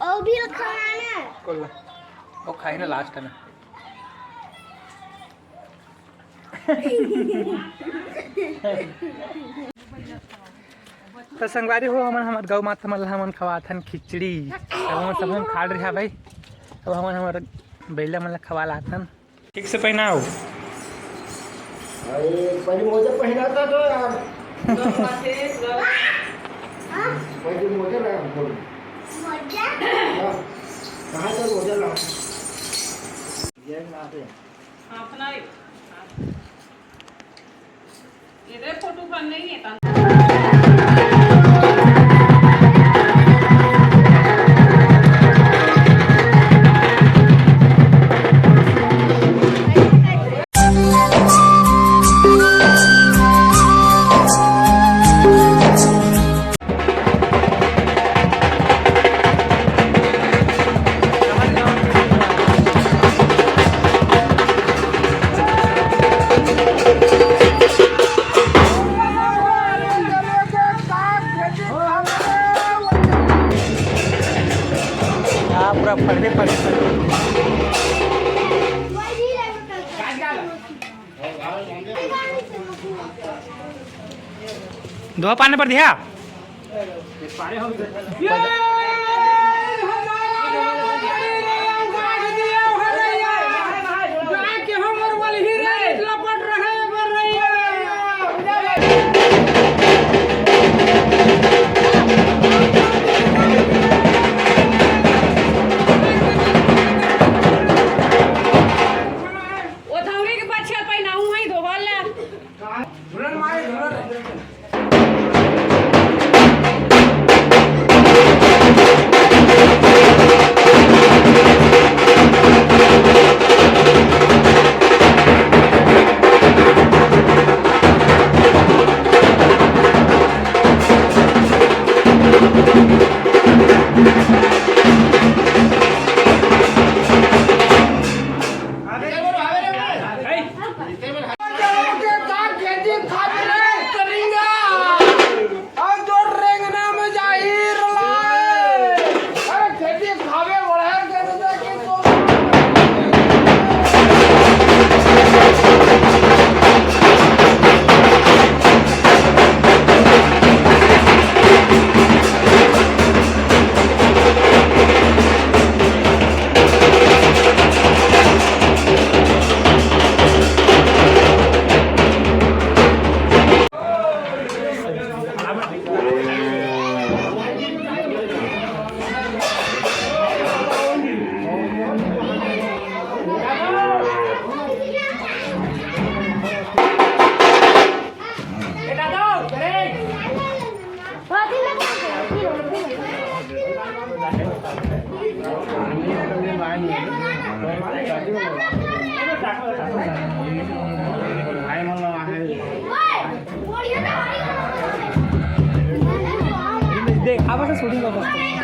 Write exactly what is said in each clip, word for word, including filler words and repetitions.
अउ भी खवाना। कोला। वो खाई ना लास्ट में। तो संगवारी हो, हमन हमर गौ माता मन ला हमन खवाथन खिचड़ी। तो हमन सब हम खा रहे भाई। अब हमन हमर बइला मन ला खवा लाथन। ठीक से पहनाओ। अरे, पहले मोजा पहनाता तो यार। पहले मोजा लगा, बोल। मोजा? हाँ। कहाँ से मोजा लगा? ये यहाँ पे। हाँ, अपना ही। ये रे फोटो पर नहीं है। हाँ, पूरा फटते फटते। दोहा पाने पर दिया। ओ धौरी के पाछे पहिनाहूं हई दोहा ला। देख, आवाज से shooting कर सकते हैं।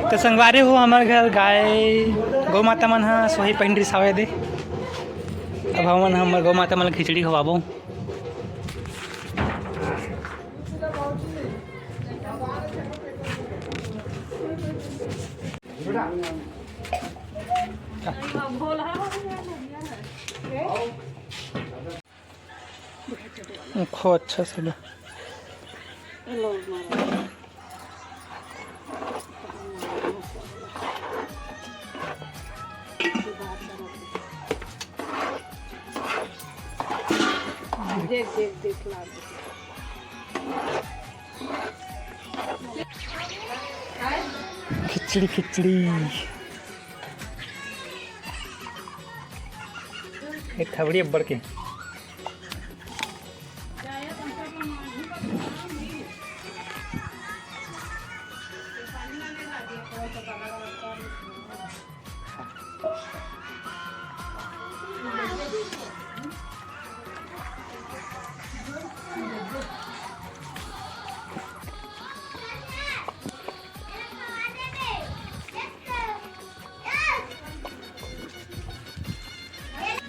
तो संगवारी हो, हमर घर गाय गौ माता मन ह सोही पहिन रिसावे दे। अब हमन हमर गौ माता मन ल खिचड़ी खवाबो। खो अच्छा से लो। देख, देख, देख, लाग। खिचड़ी, खिचड़ी। एक खबड़ी अब्बड़ के।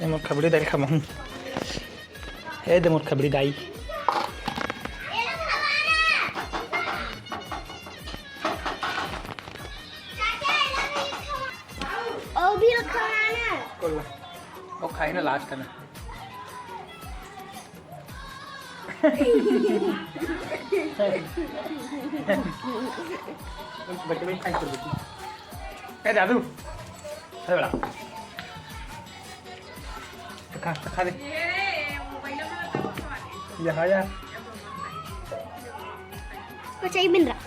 मोर खबड़ी दाई ल खवाहूँ। ए दे मोर खबड़ी दाई। ओ भी खवाना। कोला। ओ खाई ना लास्ट में। बच्चे भाई खाई कर देती। ए दादू। अरे बड़ा। तो खा, तो खा दे। ये हाँ यार। कुछ ही मिल रहा।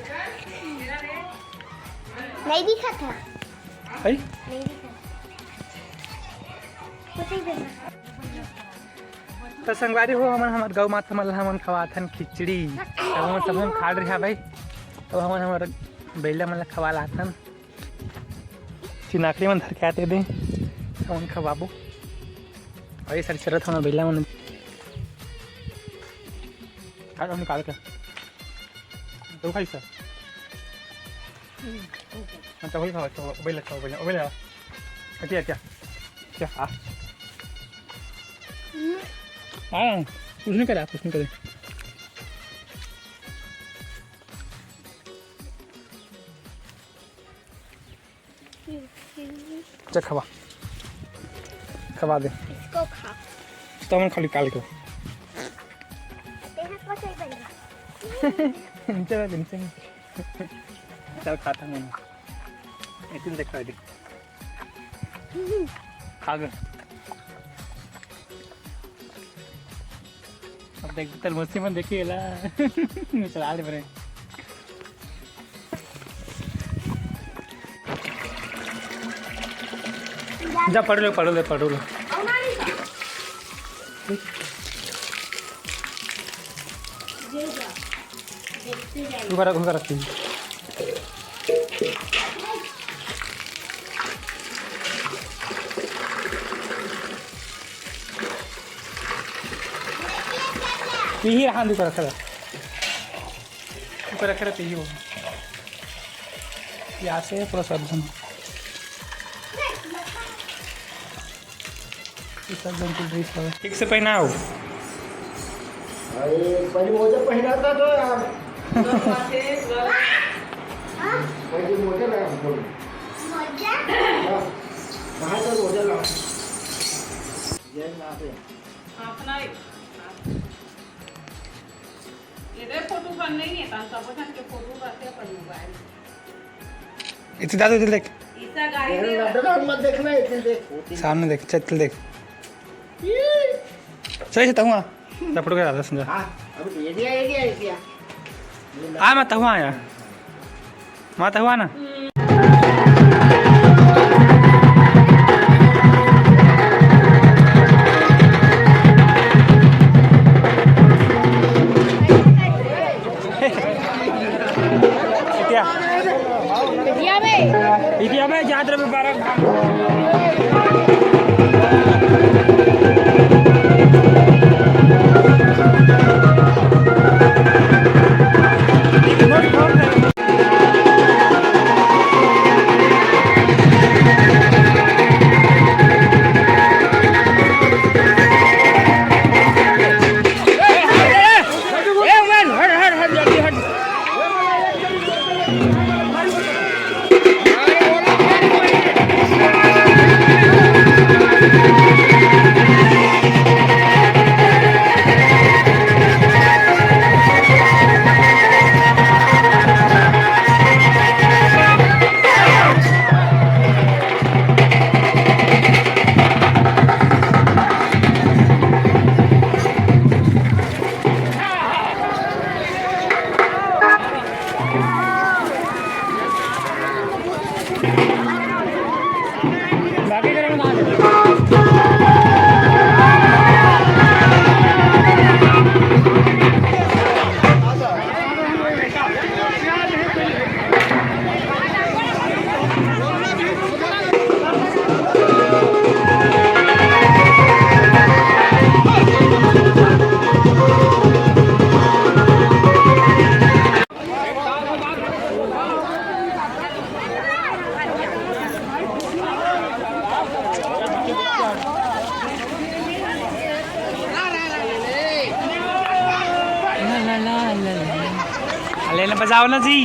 नहीं दिखा था। है? नहीं दिखा। कुछ ही मिल रहा। तो संगवारी हो, हमन हमर गौ माता मन ला हमन खवाथन खिचड़ी। तब हमन सब झन खा रहे भाई। तब हमन हमर बइला मन ला खवा लाथन। चिनाखड़ी मन धर के आते दे, हमन खवाबो। अरे सर, चरत हमर बइला मन। खा लो, निकाल के। तो खाई सर। हाँ, तो वही खाओ, तो वही ले, तो वही ले, वही ले। अच्छा, अच्छा। क्या? हाँ। हाँ, कुछ नहीं करा, कुछ नहीं करे। चल खवा, खवा दे। इसको खा। तो हमन खाली काल के। तेरे को चाहिए बन। चल, चल, चल। चल, खाता हूँ मैं। एक दिन देखा दे। खा गए। अब देख, तर मस्ती मन देखिए ला। चला ले बरे। जा पढ़ लो, पढ़ लो, पढ़ लो। उनका रख, उनका रख। यही रहा, उनका रख, रख। ऊपर रखे रहते ही वो। यहाँ से पूरा सब घूम। ये सब जन की ड्रेस है। ठीक से पहनाओ। अरे, पहले मोजा पहनाता तो यार। पहले मोजा ला हमको। मोजा? हाँ। कहाँ से मोजा ला? ये यहाँ पे। अपना ही। ये दे फोटो बन नहीं है, तन सब जन के फोटो रखे अपन मोबाइल। इधर दादा, इधर देख। ईसा गाड़ी अरे में लड्डू राम मत देखना, इधर देख। सामने देख, चल देख। सही से तहुआ। लपट के दादा समझा। हाँ, अभी ये दिया, ये दिया, ये दिया। आ, मैं तहुआ आया। माता हुआ ना। क्या? इतिया बे। इतिया बे, जात रहे बारह। अले ना बजाओ ना जी।